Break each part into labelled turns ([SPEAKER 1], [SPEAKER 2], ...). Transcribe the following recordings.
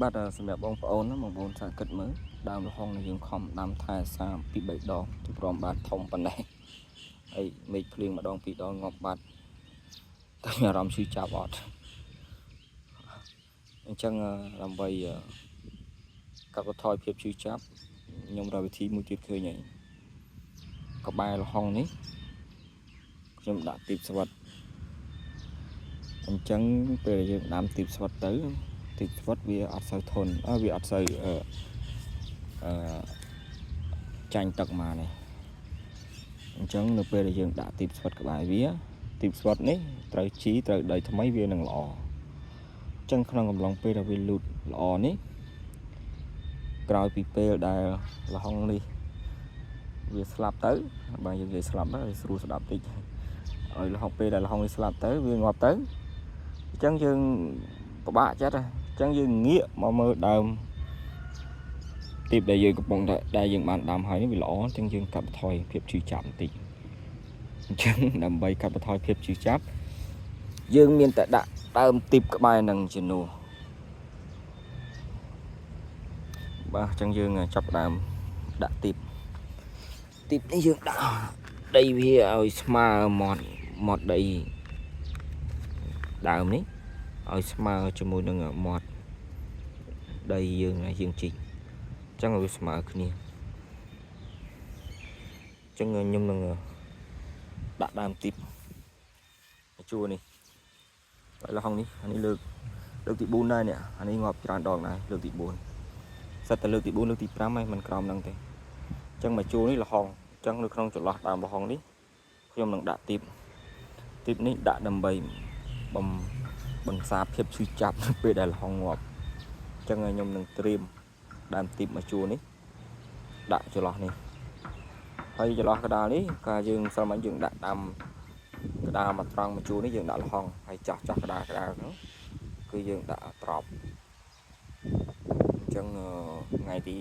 [SPEAKER 1] បាទសម្រាប់បងប្អូនណាបងប្អូនសាកគិតមើលដើមល្ហុងនេះយើងខំដាំថែសាពី3ដងទៅព្រមបាទធំប៉ុណ្ណេះហើយមេឃភ្លៀងម្ដងពីរដងងាប់បាត់តែមានអារម្មណ៍ឈឺចាប់អត់អញ្ចឹងដើម្បីកាត់បន្ថយភាពឈឺចាប់ខ្ញុំរកវិធីមួយទៀតឃើញហើយក្បែរល្ហុងនេះខ្ញុំដាក់ទីបស្វិតអញ្ចឹងពេលដែលយើងដាំទីបស្វិតទៅទីបស្វិតវាអត់សូវធន់អឺវាអត់សូវអឺអឺចាញ់ទឹកមកនេះអញ្ចឹងនៅពេលដែលយើងដាក់ទីបស្វិតក្បែរវាទីបស្វិតនេះត្រូវជីត្រូវដីថ្មីវានឹងល្អអញ្ចឹងក្នុងកំឡុងពេលដែលវាលូតល្អនេះក្រោយពីពេលដែលល្ហុងនេះវាស្លាប់ទៅបើយើងនិយាយស្លាប់ទៅឲ្យស្រួលស្ដាប់តិចឲ្យល្ហុងពេលដែលល្ហុងនេះស្លាប់ទៅវាងាប់ទៅអញ្ចឹងយើងពិបាកចិត្តអញ្ចឹងយើងងាកមកមើលដើមទីបដែលយើងកំពុងតែដែលយើងបានដាំហើយនេះវាល្អអញ្ចឹងយើងកាត់បន្ថយភាពឈឺចាប់បន្តិចអញ្ចឹងដើម្បីកាត់បន្ថយភាពឈឺចាប់យើងមានតែដាក់ដើមទីបក្បែរនឹងជំនួសបាទអញ្ចឹងយើងចាប់ដើមដាក់ទីបទីបនេះយើងដាក់ដីវាឲ្យស្មើមាត់មាត់ដីដើមនេះឲ្យស្មើជាមួយនឹងមាត់ដីយើងយើងជីកអញ្ចឹងឲ្យវាស្មើគ្នាអញ្ចឹងខ្ញុំនឹងដាក់ដើមទីបជួរនេះហើយល្ហុងនេះអានេះលើកលើកទី4ដែរនេះអានេះងាប់ច្រើនដងដែរលើកទី4សិតតែលើកទី4លើកទី5ហើយមិនក្រោមហ្នឹងទេអញ្ចឹងមកជួរនេះល្ហុងអញ្ចឹងនៅក្នុងចន្លោះដើមល្ហុងនេះខ្ញុំនឹងដាក់ទីបទីបនេះដាក់ដើម្បីបំបន្សាបភាពឈឺចាប់នៅពេលដែលល្ហុងងាប់អញ្ចឹងខ្ញុំនឹងត្រៀមដើមទីបមកជួរនេះដាក់ចន្លោះនេះហើយចន្លោះកដាលនេះកាលយើងសិលមិញយើងដាក់ដាំក្តារមកត្រង់មកជួរនេះយើងដាក់ល្ហុងហើយចាស់ចាស់ក្តារក្តារហ្នឹងគឺយើងដាក់ត្រប់អញ្ចឹងថ្ងៃទី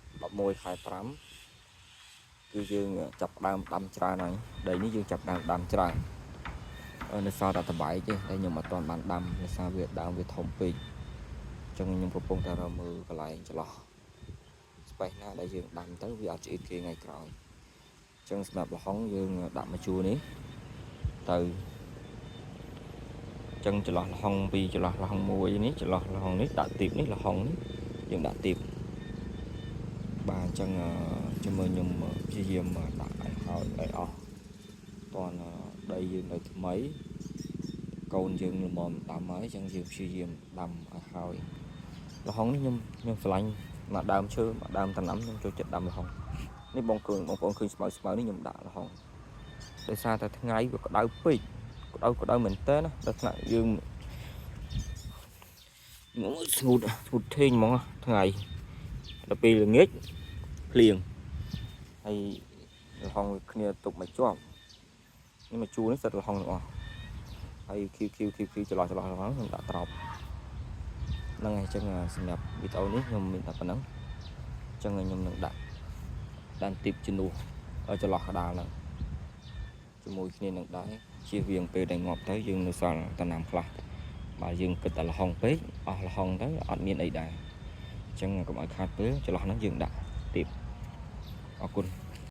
[SPEAKER 1] 11ខែ5គឺយើងចាប់ដើមដាំច្រើនហើយដីនេះយើងចាប់ដើមដាំច្រើននៅសល់តែតបែកទេតែខ្ញុំអត់ទាន់បានដាំដោយសារវាដើមវាធំពេកអញ្ចឹងខ្ញុំកំពុងតែរកមើលកន្លែងចន្លោះ space ណាដែលយើងដាំទៅវាអត់ឆ្អៀតគេថ្ងៃក្រោយអញ្ចឹងសម្រាប់ល្ហុងយើងដាក់មកជួរនេះទៅអញ្ចឹងចន្លោះល្ហុងពីចន្លោះល្ហុងមួយនេះចន្លោះល្ហុងនេះដាក់ទីបនេះល្ហុងនេះយើងដាក់ទីបបាទអញ្ចឹងជាមួយខ្ញុំព្យាយាមដាក់ឲ្យហើយឲ្យអស់តនដីយើងនៅថ្មីកូនយើងល្មមដាំហើយអញ្ចឹងយើងព្យាយាមដាំឲ្យហើយល្ហុងនេះខ្ញុំខ្ញុំស្រឡាញ់មួយដើមឈើមួយដើមដំណាំខ្ញុំចូលចិត្តដាំល្ហុងនេះបងឃើញបងប្អូនឃើញស្មៅស្មៅនេះខ្ញុំដាក់ល្ហុងដោយសារតែថ្ងៃវាក្តៅពេកក្តៅក្តៅមែនតើណាដល់ថ្នាក់យើងស្ងួតស្ងួតធេងហ្មងថ្ងៃដល់ពេលល្ងាចភ្លៀងហើយល្ហុងវាគ្នាទុកមកជាប់នេះមកជួរនេះសិតល្ហុងទាំងអស់ហើយឃីវឃីវឃីវឃីវចន្លោះចន្លោះហ្នឹងខ្ញុំដាក់ត្រប់ហ្នឹងហើយអញ្ចឹងសម្រាប់វីដេអូនេះខ្ញុំមានតែប៉ុណ្ណឹងអញ្ចឹងខ្ញុំនឹងដាក់ដានទីបជំនួសចន្លោះកដាលហ្នឹងជាមួយគ្នានឹងដែរជៀសវាងពេលដែលងាប់ទៅយើងនៅសល់តំណាំខ្លះបើយើងគិតតែល្ហុងពេកអស់ល្ហុងទៅអត់មានអីដែរអញ្ចឹងកុំឲ្យខាតពេលចន្លោះហ្នឹងយើងដាក់ទីបអរគុណ។